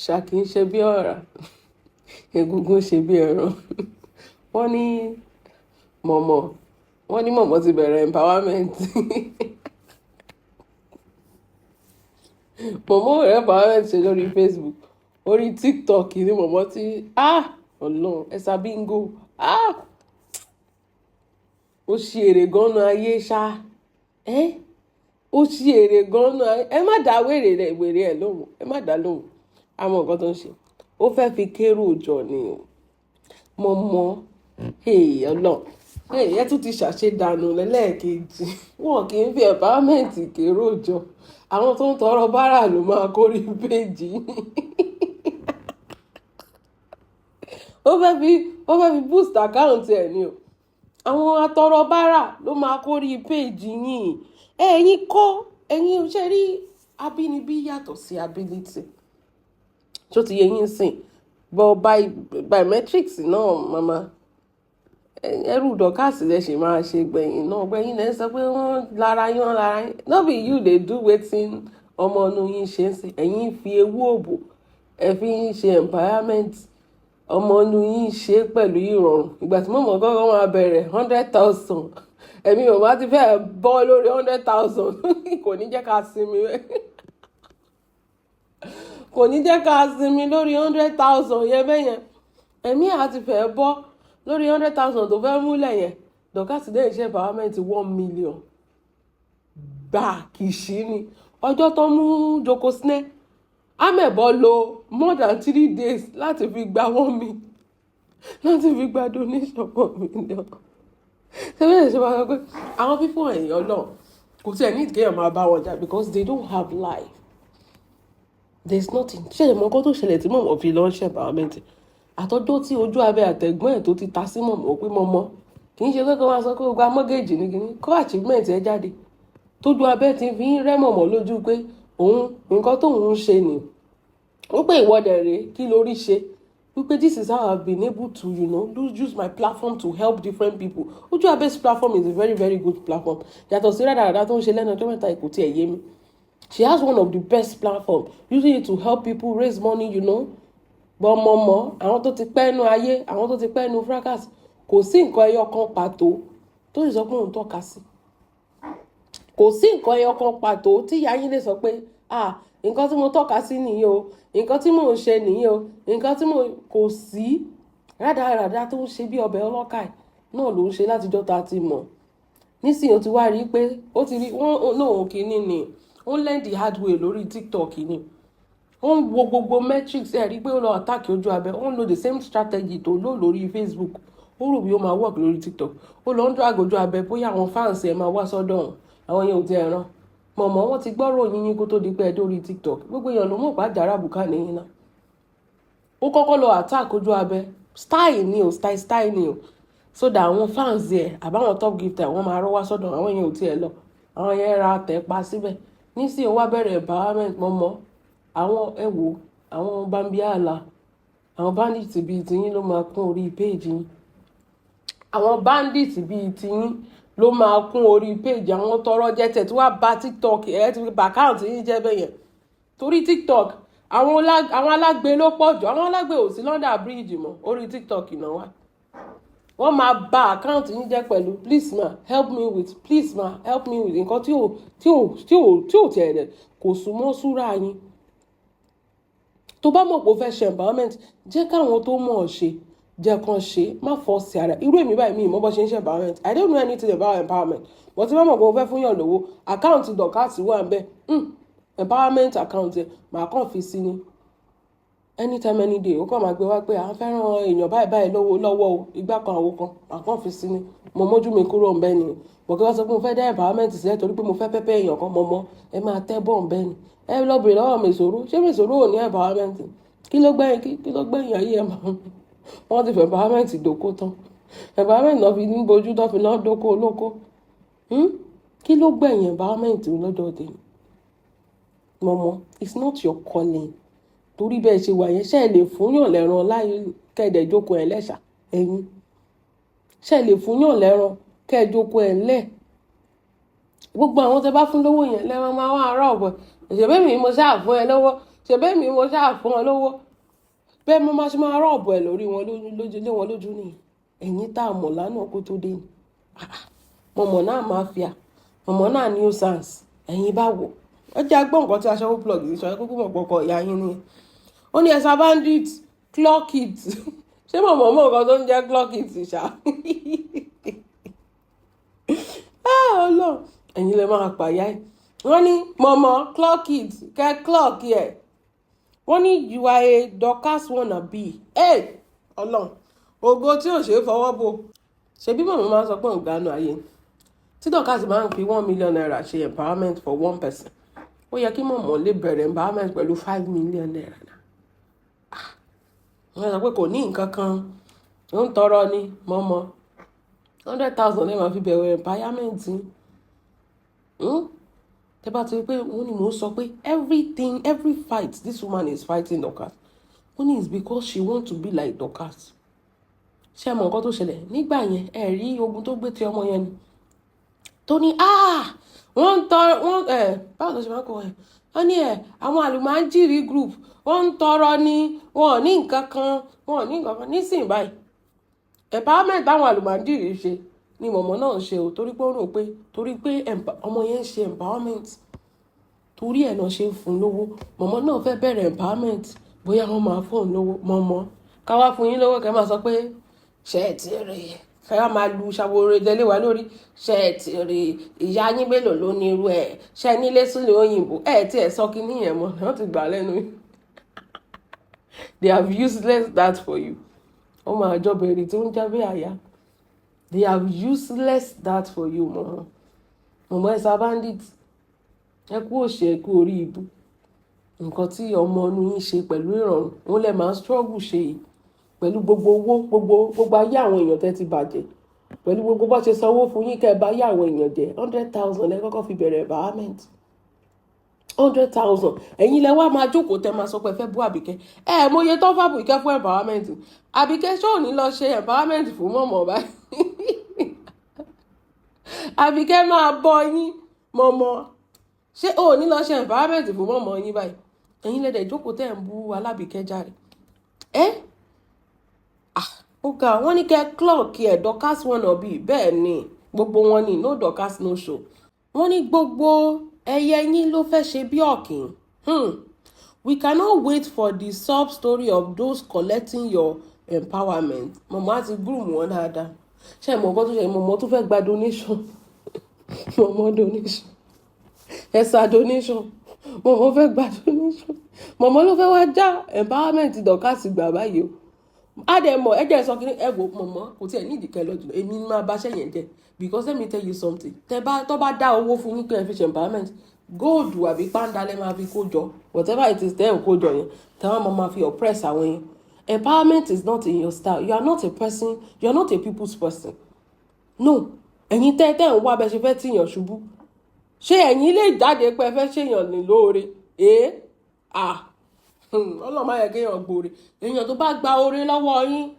Ṣàkì ń ṣe bí ọ̀rá, egungun ṣe bí ẹran. Wọ́n ní mọ̀mọ́, wọ́n ní mọ̀mọ́ ti bẹ̀rẹ̀ empowerment. Mọ̀mọ́ ò rẹ́ empowerment ṣe lórí Facebook, orí TikTok ni mọ̀mọ́ ti, ah, Ọlọ́run, ẹ̀sà bingo, ah, ó ṣe èrè gan-an ayé ṣá, ẹ́, ó ṣe èrè gan-an ayé. Ẹ má dá wèrè rẹ̀ wèrè ẹ̀ lóhùn, ẹ má dá lóhùn. Àmọ́ nǹkan tó ń ṣe, ó fẹ́ fi kérò jọ ni o. Mọ̀mọ́, hey, Ọlọ́run, hey, ẹ tún ti ṣàṣedànù lẹ́lẹ́kejì. Wọn kì í fi empowerment kérò jọ. Àwọn tó ń tọrọ bárà ló máa kórí péjì. Ó fẹ́ fi boost account ẹ̀ ni o. Àwọn atọrọ bárà ló máa kórí péjì yín. Ẹ̀yin kọ́, ẹ̀yin ṣe rí abínibí yàtọ̀ sí ability. Ṣó ti yé yín sìn? But by biometrics náà, mama, ẹrú Dorcas lẹ ṣì máa ṣe gbẹ̀yìn náà. Gbẹ̀yìn lẹ sọ pé wọ́n lára yín, wọ́n lára yín. No be you dey do wetin ọmọ inú yín ṣe ń sìn. Ẹ̀yin fi ewu òbò, ẹ fi ń ṣe empowerment. Ọmọ inú yín ṣe pẹ̀lú ìrọ̀rùn. Ìgbà tí mọ̀mọ́ kọ́kọ́ máa bẹ̀rẹ̀ 100,000, ẹ̀mí màmá ti fẹ́ bọ́ lórí 100,000. Kò ní jẹ́ ká sinmi. Kò ní jẹ́ ká sinmi lórí 100,000 yẹn bẹ́yẹn. Ẹ̀mí á ti fẹ́ bọ́ lórí 100,000 tó fẹ́ múlẹ̀ yẹn. Dorcas dé ṣe empowerment 1 million. Gbà kìsì ni. Ọjọ́ tó mú Joko Sneh, Amẹ̀bọ lo more than 3 days láti fi gba 1 million, láti fi gba donation 1 million. Ṣé bẹ́ẹ̀ ṣe máa sọ pé àwọn fífún èèyàn náà kò tí ẹ̀ ní kéèyàn máa bá wọn jà because they don't have life. There is nothing. Ṣé ẹ mọ nǹkan tó ṣẹlẹ̀ tí mọ̀mọ́ fi lọ ń ṣe empowerment? Àtọ́jọ́ tí ojú abẹ́ àtẹ̀gbọ́n ẹ̀ tó ti ta sí mọ̀mọ́ pé mọ̀mọ́ kì í ṣe pé kó máa sọ pé ó gba mortgage ní kíní kó achievement ẹ jáde. Tójú abẹ́ ti fi ń rẹ́ mọ̀mọ́ lójú pé òun nǹkan tóun ń ṣe nì. Ó pé ìwọ́dẹ̀ rèé kí lórí ṣe. Wípé this is how I've been able to use my platform to help different people. Ojú abẹ́'s platform is a very, very good platform. Yàtọ̀ sí rádaràda tó ń ṣe lẹ́nu ọjọ́ mẹ́ta, kò tiẹ̀ yé mi. She has one of the best platform, using it to help people raise money. But mọ̀mọ́, àwọn tó ti pẹ́ nu ayé, àwọn tó ti pẹ́ nu fracas, kò sí nǹkan ẹyọ kan pàtó tó sì sọ pé òun tọ́ka sí. Kò sí nǹkan ẹyọ kan pàtó tí ìyá yín lè sọ pé, ah, nǹkan tí mo tọ́ka sí nìyí o, nǹkan tí mò ń ṣe nìyí o, nǹkan tí mo kò sí. Rádaràda tó ń ṣe bí ọbẹ̀ ọlọ́kà náà ló ń ṣe látijọ́ ta ti mọ̀. Nísìnyí ó ti wá rí pé ó ti rí wọ́n náà kìíní ni ó ń learn the hard way lórí TikTok ni. Ó ń wo gbogbo metrics ẹ̀ rí pé ó lọ attack ojú abẹ́. Ó ń lo the same strategy tó lò lórí Facebook. Ó rò bí ó máa work lórí TikTok. Ó lọ ń drag ojú abẹ́ bóyá àwọn fans ẹ̀ máa wá sọ́dọ̀ òun. Àwọn yẹn ò ti ẹ̀ rán. Mọ̀mọ́ wọ́n ti gbọ́rọ̀ yín yín kó tó di pé ẹ dórí TikTok. Gbogbo èèyàn ló mọ̀ pé àjàrà bùkà nìyí náà. Ó kọ́kọ́ lọ attack ojú abẹ́. Style ni o, style style ni o. So that àwọn fans ẹ̀ àbáwọn top gifter wọ́n máa rọ́ wá sọ́dọ̀ àwọn yẹn ò tiẹ̀ lọ. Àwọn yẹn ra tẹ̀ pa síbẹ̀. Nísìnyí ó wá bẹ̀rẹ̀ empowerment mọ̀mọ́. Àwọn ẹ wò, àwọn bambiala, àwọn bandits bíi tiyín ló máa kún orí page yín. Àwọn bandits bíi tiyín ló máa kún orí page. Àwọn tọrọ jẹ tẹ̀ tí wàá bà TikTok ẹ ti bà account yín jẹ́ bẹ́yẹn. Torí TikTok, àwọn alágbe ló pọ̀ jù. Àwọn alágbe ò sí London bridge mọ́, orí TikTok náà wà. Wọ́n máa bà account yín jẹ́ pẹ̀lú "Please ma, help me with, please ma, help me with" nǹkan tí ò tiẹ̀ rẹ̀ kò súnmọ́ súrà yín. Tó bá mọ̀ pé ó fẹ́ ṣe empowerment, jẹ́ káwọn tó mọ̀ ọ́ ṣe jẹ́ kán ṣe, má force ara. Irú èmi báyìí, mi ì mọ̀ bó ṣe ń ṣe empowerment. I don't know anything about empowerment, but tí wọ́n mọ̀ pé mo fẹ́ fún yàn lówó, account Dorcas wà ń bẹ̀, empowerment account ẹ̀ màá kàn fi sí ni. Anytime, any day, ó kàn máa gbé wá pé à ń fẹ́ràn èèyàn báyìí báyìí lọ́wọ́ lọ́wọ́ o, ìgbà kan àwo kan, màá kàn fi sí ni. Mo mójú mi kúrò ń bẹ́ ni. Bọ̀ kí wọ́n sọ pé mo fẹ́ dá empowerment sílẹ̀ torí pé mo fẹ́ pẹ́pẹ́ èèyàn kan, mọ̀mọ́ ẹ máa tẹ́ bọ̀ ń bẹ́ ni. Ẹ lọ bèrè lọ́wọ́ Mèsòrò. Ṣé Mèsòrò ò ní empowerment? Kí ló gbẹ̀yìn, kí ló gbẹ̀yìn ayé ẹ̀? Máa wọ́n ti fẹ́ empowerment dóko tán. Empowerment náà fi ní bojú tó fi lọ́ dóko olóko. Kí ló gbẹ̀yìn empowerment lọ́dọ̀ tèmi? Mọ̀mọ́, it's not your calling. Torí bẹ́ẹ̀ ṣe wà yẹn, ṣe é lè fúnyàn lẹ́ran láyé kẹ́ẹ̀dẹ̀ jókòó ẹ̀ lẹ́ṣà ẹ̀yin? Ṣe é lè fúnyàn lẹ́ran kẹ́ẹ̀ jókòó ẹ̀ lẹ̀? Gbogbo àwọn tẹ bá fún lówó yẹn lẹ́wọ̀n máa wá ará ọ̀bọ̀. Ìṣẹ̀bẹ́ mi mo ṣáà fún ẹ lọ́wọ́. Ṣèbẹ́ mi mo ṣáà fún ọ lówó bẹ́ẹ̀, mo máa ṣe máa rub ẹ̀ lórí wọn lójú lé wọn lójú nìyẹn. Ẹ̀yin tá a mọ̀ lánàá kó tó dé ni mọ̀mọ́ náà, mafia mọ̀mọ́ náà, nuisance. Ẹ̀yin báwo? Ẹ jẹ́ agbọ́n nǹkan tí aṣẹ́wó plug yìí sọ. Ẹ kúkú mọ̀ pọ̀kọ̀ ìyá yín ni. Ó ní ẹ̀sà bandit, clock it. Ṣé mọ̀mọ́ mọ̀ nǹkan tó ń jẹ́ clock it ṣá? Ah, Ọlọ́run, ẹ̀yin lè máa pàyà ẹ̀. Wọ́n ní mọ̀mọ́, clock it, kẹ́ clock ẹ̀. Wọ́n ní you are a Dorcas wannabe. Ẹ̀ Ọlọ́run, ògo tí ò ṣeé fọwọ́ bò. Ṣebí mọ̀mọ́ máa ń sọ pé òun ganu ayé tí Dorcas máa ń fi ₦1 million ṣe empowerment for one person. Ó yẹ kí mọ̀mọ́ lè bẹ̀rẹ̀ empowerment pẹ̀lú ₦5 million náà. Wọ́n sọ pé kò ní nǹkan kan, ó ń tọrọ ní. Mọ̀mọ́, 100,000 lè máa fi bẹ̀rẹ̀ empowerment. Tẹ́ bá ti rí pé wọ́n ní mò ń sọ pé everything, every fight this woman is fighting Dorcas, wọ́n ní it's because she want to be like Dorcas. Ṣé ẹ mọ nǹkan tó ṣẹlẹ̀ nígbà yẹn? Ẹ rí ogun tó gbé ti ọmọ yẹn ni tó ní wọ́n ń tọrọ wọ́n. Ẹ̀ báwo ló ṣe máa ń kọ ẹ̀? Wọ́n ní ẹ̀ àwọn àlùmáńjìrì group, wọ́n ń tọrọ ni, wọn ò ní nǹkan kan, wọn ò ní nǹkan kan. Nísìnyí báyìí, empowerment táwọn àlùmáńjìrì ṣe ni mọ̀mọ́ náà ṣe o, torí pé ó rò pé torí pé ọmọ yẹn ń ṣe empowerment, torí ẹ̀ náà ṣe ń fún lówó. Mọ̀mọ́ náà fẹ́ bẹ̀rẹ̀ empowerment, bóyá wọ́n máa fún òun lówó. Mọ̀mọ́, ká wá fún yín lówó, kẹ́ máa sọ pé ṣe é ti rí, kẹ́ wá máa lu ṣàwòrán ìdẹ́lé wa lórí. Ṣe é ti rí? Ìyá yín mélòó ló ní irú ẹ̀? Ṣe nílé sílẹ̀ òyìnbó? Ẹ̀ tí ẹ̀ sọ kí níyẹn mọ́, wọ́n ti gbà lẹ́nu. They have useless that for you. Ó máa jọ bẹ̀rẹ̀ tó ń jábẹ́ àyà. They have useless that for you. Mọ̀mọ́, mọ̀mọ́ ẹ̀sà bandit, ẹ kú òṣì, ẹ kú orí ibú. Nǹkan tí ọmọ inú yín ṣe pẹ̀lú ìrọ̀rùn, òun lè máa struggle ṣe yìí pẹ̀lú gbogbo owó, gbogbo gbogbo ayé àwọn èèyàn tẹ́ ti bàjẹ́, pẹ̀lú gbogbo bó ṣe sanwó fún yín kẹ́ ẹ bá yé àwọn èèyàn jẹ́. 100,000 lẹ́ kọ́kọ́ fi bẹ̀rẹ̀ empowerment, 100,000. Ẹ̀yin lẹ wá máa jókòó tẹ́ máa sọ pé ẹ fẹ́ bú Àbíkẹ́. Ẹ mọ iye tó fà Àbíkẹ́ fún empowerment. Àbíkẹ́, ṣó ò ní lọ ṣe empowerment fún mọ̀mọ́ báyìí? Àbíkẹ́ máa bọ́ yín. Mọ̀mọ́, ṣé ò ní lọ ṣe empowerment fún mọ̀mọ́ yín báyìí? Ẹ̀yin lẹ́dẹ̀ jókòó tẹ́ ń bú Alábìkẹ́ járe. Ẹ́ ó ga. Wọ́n ní kẹ́ clock ẹ̀, Dorcas wannabe. Bẹ́ẹ̀ ni, gbogbo wọn ni no Dorcas no show. Wọ́n ní gbogbo ẹyẹ yín ló fẹ́ ṣe bí ọ̀kìn. We cannot wait for the sob story of those collecting your empowerment. Mọ̀mọ́ á ti groom wọn dáadáa. Ṣé ẹ mọ̀ nǹkan tó ṣe? Mọ̀mọ́ tó fẹ́ gba donation, mọ̀mọ́ donation, ẹ̀sà donation, mọ̀mọ́ fẹ́ gba donation. Mọ̀mọ́ ló fẹ́ wá já empowerment Dorcas gbà báyìí o. Á dẹ̀ mọ̀. Ẹ jẹ́ sọ kí ẹ wò, mọ̀mọ́, kò tiẹ̀ ní ìdíkẹ́ lọ́jọ́. Èmi ni máa bá ṣẹ̀yẹn jẹ́, because let me tell you something, tẹ bá tó bá dá owó fún yín pé ẹ fi ṣe empowerment, gold àbí pàǹdà lẹ máa fi kó jọ, whatever it is tẹ́ ẹ̀ ń kó jọ yẹn, tẹ́ wọ́n máa fi oppress àwọn yẹn. Empowerment is not in your style. You are not a person, you are not a people's person, no. Ẹ̀yin tẹ́ tẹ́ ń wá bẹ́ẹ̀ ṣe fẹ́ tìyàn ṣubú, ṣé ẹ̀yin lè jáde pé ẹ fẹ́ ṣèyàn ní lóore? Èé, ah, Ọlọ́run má yẹ kéèyàn gbòòrè. Èèyàn tó bá gba oore lọ́wọ́ yín,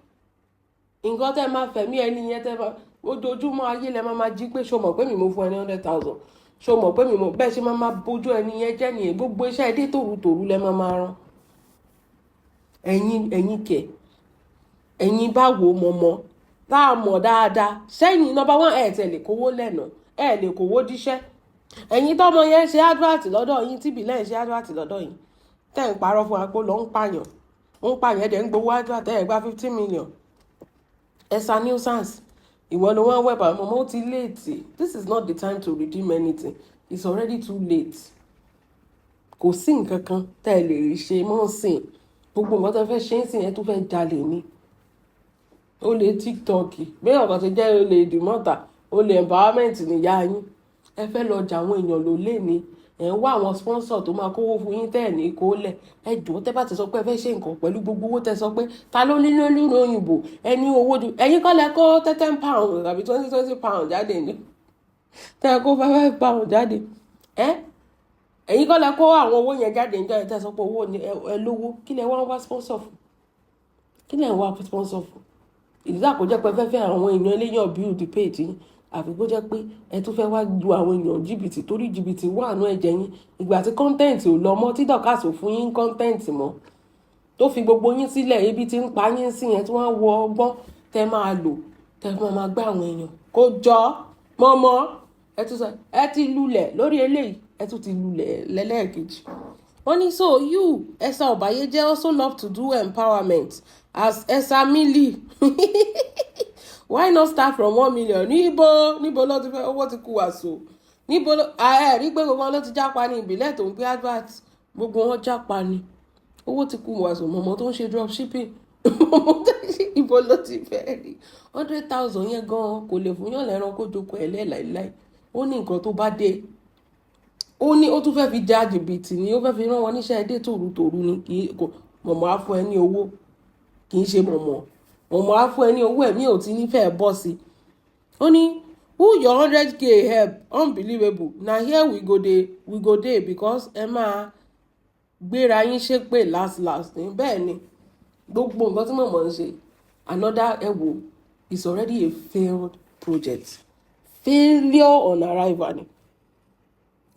nǹkan tẹ́ máa fẹ̀mí ẹni yẹn, tẹ́ máa ojoojúmọ́ ayé lẹ máa máa jí pé, ṣo mọ̀ pé mi mo fún ẹ ní 100,000? Ṣo mọ̀ pé mi mo bẹ́ẹ̀ ṣe máa máa bójú ẹni yẹn jẹ́ nìyẹn. Gbogbo iṣẹ́ ẹdẹ tòru tòru lẹ máa máa rán. Ẹ̀yin kẹ̀, ẹ̀yin báwo? Mọ̀mọ́ tá a mọ̀ dáadáa sẹ́yìn, number one, ẹ̀ tẹ̀ lè kówó lẹ́nà, ẹ̀ lè kówó díṣẹ́. Ẹ̀yin tọ́mọ yẹn ṣe advert lọ́dọ̀ yín, tíbi lẹ́yìn ṣe advert lọ́dọ̀ yín, tẹ́ ń parọ́ fún wa pé lọ́ ń pààyàn, ń pààyàn, ẹ̀dẹ̀ ń gbowó advert, ẹ̀ gba 50 million. Ẹ̀sà nuisance, ìwọ ni wọ́n wẹ̀ bá. Mọ́mọ́, ó ti late. This is not the time to redeem anything. It's already too late. Kò sí nǹkan kan tẹ́ ẹ lè rí ṣe mọ́ sìn. Gbogbo nǹkan tẹ́ fẹ́ ṣe ń sìn yẹn, tó fẹ́ jalè ni, olè TikTok bí ọ̀kan ti jẹ́, olè ìdìmọ́ta, olè empowerment níyà yín. Ẹ fẹ́ lọ jà àwọn èèyàn ló lé ní. Ẹ̀ ń wá àwọn sponsor tó máa kówó fún yín tẹ́ ẹ̀ ní kó lẹ̀. Ẹ jọ̀ọ́, tẹ́ bá ti sọ pé ẹ fẹ́ ṣe nǹkan pẹ̀lú gbogbo owó tẹ́ sọ pé ta ló ní lórí òyìnbó, ẹ ní owó ju ẹ̀yin kọ́ lẹ kó £10 tàbí £20 jáde ní, tẹ́ ẹ kó £5 jáde. Ẹ ẹ̀yin kọ́ lẹ kó àwọn owó yẹn jáde níjọ́ ẹ tẹ́ sọ pé owó ni ẹ lówó. Kí lẹ wá ń wá sponsor fún? Kí lẹ ń wá sponsor fún? Ìdí àkójọ pé fẹ́fẹ́ àwọn èèyàn eléyàn build page yín. Àfi kó jẹ́ pé ẹ tún fẹ́ wá lu àwọn èèyàn jìbìtì, torí jìbìtì wà nú ẹ̀jẹ̀ yín. Ìgbà tí content ò lọ mọ́, tí Dorkas ò fún yín content mọ́, tó fi gbogbo yín sílẹ̀, ebi tí ń pa yín sí yẹn, tí wọ́n wọ ọgbọ́n tẹ́ máa lò, tẹ́ máa gbá àwọn èèyàn kó jọ mọ́mọ́. Ẹ tún sọ ẹ ti lulẹ̀ lórí eléyìí, ẹ tún ti lulẹ̀ lẹ́lẹ́ẹ̀kejì. Wọ́n ní, so you, Esa Obayeje, also love to do empowerment as Esa Mili. Why not start from 1 million? Níbo níbo ló ti fẹ́? Owó ti kú wàsó. Níbo ló ẹ rí pé gbogbo wọn ló ti jápa ní ìbílẹ̀ tó ń gbé advert? Gbogbo wọn jápa ni. Owó ti kú wàsó. Mọ̀mọ́ tó ń ṣe drop shipping, mọ̀mọ́ tó ń ṣe, ibo ló ti fẹ́ rí 100,000 yẹn gan-an? Kò lè fún yàn lẹ́ran kó jókòó ẹ̀ lẹ́ẹ̀ láìláì. Ó ní nǹkan tó bá dé, ó ní ó tún fẹ́ fi já jìbìtì ni, ó fẹ́ fi rán wọn níṣẹ́ dé tòrutòru ni. Kì í kò mọ̀mọ́ á fún ẹ ní owó, kì í ṣe mọ̀mọ́. Mọ̀mọ́ á fún ẹ ní owó, ẹ̀mí ò tí ní fẹ́ẹ́ bọ́ sí i. Ó ní, who your 100K help? Unbelievable. Na here we go dey, we go dey, because ẹ máa gbéra yín ṣépè last last ni. Bẹ́ẹ̀ ni gbogbo nǹkan tí mọ̀mọ́ ń ṣe, another, ẹ wò, is already a failed project, failure on arrival ni.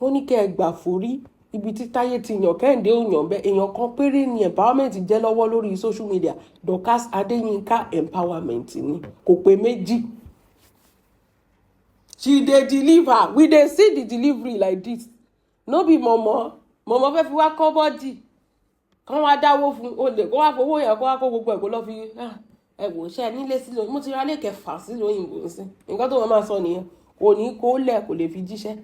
Ó ní kẹ́ ẹ gbà forí ibi tí táyé ti yàn, Kẹ́hìndé ò yàn bẹ́ẹ̀. Èèyàn kan péré ni empowerment jẹ́ lọ́wọ́ lórí social media, Dorkas Adéyínká. Empowerment ni, kò pé méjì. She dey deliver, we dey see the delivery like this. No be mọ̀mọ́. Mọ̀mọ́ fẹ́ fi wá kọ́ body kán wá dáwó fún olè, kó wá fowó yẹn, kó wá kó gbogbo ẹ̀, kó lọ́ọ́ fi ẹ wò ṣe nílé sílò. Mo ti ra lé kẹfà sílò òyìnbó sí. Nǹkan tó wọn máa sọ nìyẹn, kò ní kó lẹ̀, kò lè fi jíṣẹ́.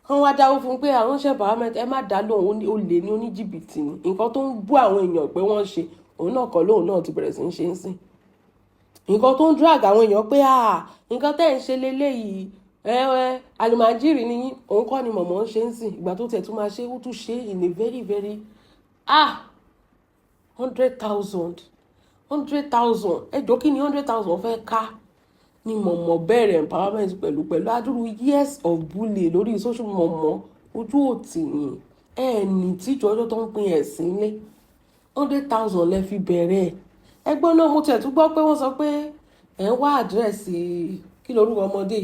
Kán wá dáwó fún pé àwọn ṣe empowerment. Ẹ má dá lóhùn, olè ní, oníjìbìtì ni. Nǹkan tó ń bú àwọn èèyàn pé wọ́n ṣe, òun náà kọ́ lóhùn náà ti bẹ̀rẹ̀ sí ń ṣe ń sìn. Nǹkan tó ń drag àwọn èèyàn pé, ah, nǹkan tẹ́ ń ṣe leléyìí, ẹ ẹ àlùmájírì ni yín, òun kọ́ ni mọ̀mọ́ ń ṣe ń sìn. Ìgbà tó tiẹ̀ tún máa ṣe, ó tún ṣe in a very very, ah, 100,000, 100,000. Ẹ jọ, kí ni 100,000 fẹ́ ká ni mọ̀mọ́ bẹ̀rẹ̀ empowerment pẹ̀lú adúrú years of bully lórí social? Mọ̀mọ́, ojú òtì yìí, ẹ ní tíjú ọjọ́ tó ń pín ẹ̀sìn lé. 100,000 lẹ fi bẹ̀rẹ̀ ẹ̀. Ẹgbọ́n náà, mo tiẹ̀ tún gbọ́ pé wọ́n sọ pé ẹ̀ ń wá address, kí lorúkọ ọmọdé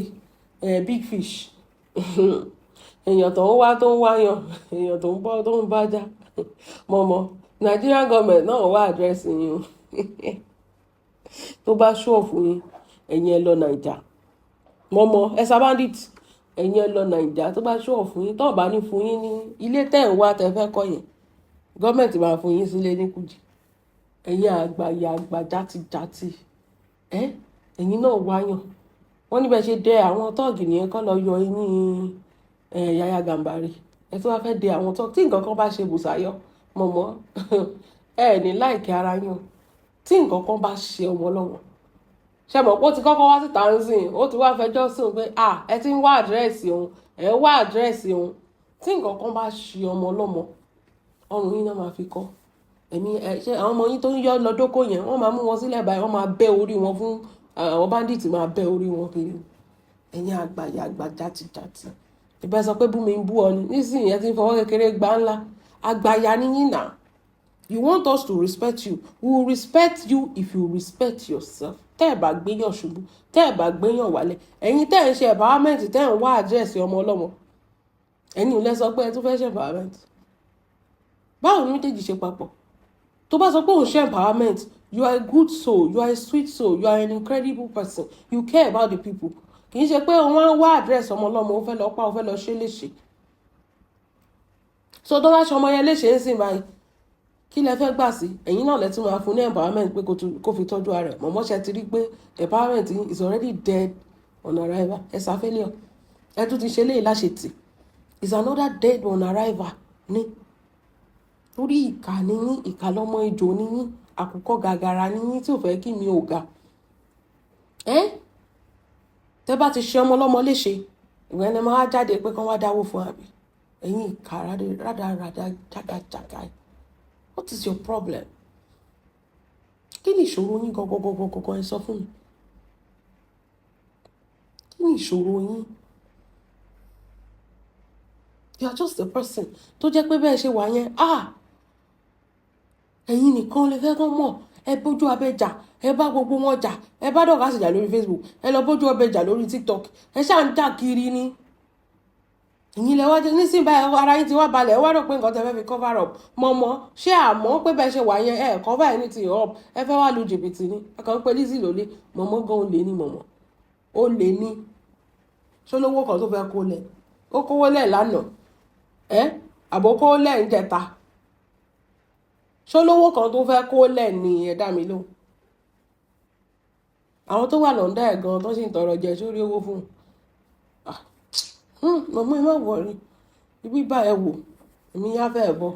ẹ̀, Big Fish, èèyàn tó ń wá, tó ń wáyàn, èèyàn tó ń bọ́, tó ń bájá. Mọ̀mọ́, Nigerian government náà wá address yín o. Tó bá ṣọ́ọ̀fù yín, ẹ̀yin ẹ lọ Naija. Mọ̀mọ́ ẹ̀sà bandit, ẹ̀yin ẹ lọ Naija. Tó bá ṣọ́ọ̀fù yín, tó bá ní fún yín ní ilé tẹ́ ń wá, tẹ́ fẹ́ kọ́ yẹn, gọ́ọ̀mẹ̀ntì máa fún yín sílé ní Kújì. Ẹ̀yin àgbàyà àgbà játijàti ẹ̀, ẹ̀yin náà wáyàn. Wọ́n níbẹ̀ ṣe dẹ àwọn tọ́ọ̀gì nìyẹn, kọ́ lọ yọ eyín ẹ̀ Yaya Gàmbàrí. Ẹ tó wá fẹ́ dẹ àwọn tọ́ọ̀gì, tí nǹkan kan bá ṣe Bùsáyọ̀, mọ̀mọ́, ẹ ní láìkí ara yín o. Tí nǹkan kan bá ṣe ọmọ lọ́wọ́, ṣe mọ̀ pé ó ti kọ́kọ́ wá síta ń sìn, ó ti wá fẹjọ́ sùn pé, ah, ẹ ti ń wá address òun, ẹ ń wá address òun. Tí nǹkan kan bá ṣe ọmọ lọ́mọ, ọrùn yín náà máa fi kọ́. Ẹ̀mí ẹ ṣe àwọn ọmọ yín tó ń yọ lọ dóko yẹn, wọ́n máa mú wọn sílẹ̀ báyìí, wọ́n máa bẹ́ orí wọn fún àwọn bandit, máa bẹ́ orí wọn kiri. Ẹ̀yin àgbàyà àgbà játijàti, ìbẹ́ sọ pé bú mi ń bú ọ ni nísìnyí, ẹ ti ń fọwọ́ kékeré gbá ńlá. Àgbàyà ni yín náà. You want us to respect you? We will respect you if you respect yourself. Tẹ́ ẹ̀ bá gbéyàn ṣubú, tẹ́ ẹ̀ bá gbéyàn wálẹ̀, ẹ̀yin tẹ́ ẹ̀ ń ṣe empowerment, tẹ́ ẹ̀ ń wá address ọmọ ọlọ́mọ, ẹ̀yin ò lẹ sọ pé ẹ tún fẹ́ ṣe empowerment. Báwo ni méjèèjì ṣe papọ̀? Tó bá sọ pé òun ṣe empowerment, you are a good soul, you are a sweet soul, you are an incredible person, you care about the people. Kì í ṣe pé òun á wá address ọmọ ọlọ́mọ, ó fẹ́ lọ pa, ó fẹ́ lọ ṣe léṣe. So tó bá ṣe ọmọ yẹn léṣe ń sìn báyìí, kí lẹ fẹ́ gbà sí? Ẹ̀yin náà lẹ tún máa fún ní empowerment pé kó fi tọ́jú ara ẹ̀. Mọ̀mọ́, ṣe ti rí pé empowerment is already dead on arrival? Ẹ ṣàfẹ́lẹ̀ ẹ tún ti ṣe léyìí láṣetì, is another dead on arrival ní torí ìkà ni yín, ìkà lọ́mọ ejò ni yín, àkùkọ gàgàrà ni yín tí ò fẹ́ kí mi ò ga. Ẹ́ tẹ́ bá ti ṣe ọmọ ọlọ́mọ léṣe, ìwé ẹni máa jáde pé kán wá dáwó fún, àbí? Ẹ̀yin ìkà rádaràdà jágajàga, what is your problem? Kí ni ìṣòro yín gangan? Ẹ sọ fún mi, kí ni ìṣòro yín? You are just a person tó jẹ́ pé bẹ́ẹ̀ ṣe wà yẹn, ah, ẹ̀yin nìkan lè fẹ́ kán mọ̀. Ẹ bójú abẹ jà, ẹ bá gbogbo wọn jà. Ẹ bá Dorcas jà lórí Facebook, ẹ lọ bójú abẹ jà lórí TikTok. Ẹ ṣáà ń jà kiri ni. Ìyìn lẹ wá jẹ nísìnyí báyìí. Ara yín ti wá balẹ̀. Ẹ wá rò pé nǹkan tẹ fẹ́ fi cover up mọ̀mọ́. Ṣé àmọ́ pé bẹ́ẹ̀ ṣe wà yẹn, ẹ cover anything up, ẹ fẹ́ wá lu jìbìtì ni. Ẹ kàn ń pe Lizzy lólè. Mọ̀mọ́ gan, ó lè ní mọ̀mọ́, ó lè ní ṣólówó kan tó fẹ́ kó lẹ̀. Ó kówó lẹ̀ lánàá, ẹ àbò kówó lẹ̀ ń jẹta. Ṣólówó kan tó fẹ́ kó lẹ̀ ní? Ẹ dá mi lóhùn. Àwọn tó wà lọ́ndà ẹ̀ gan tó sì ń tọrọ jẹ sórí owó fún un. Mọ̀mọ́, ẹ má worry. Ibi bá ẹ wò, èmi yá fẹ́ bọ̀.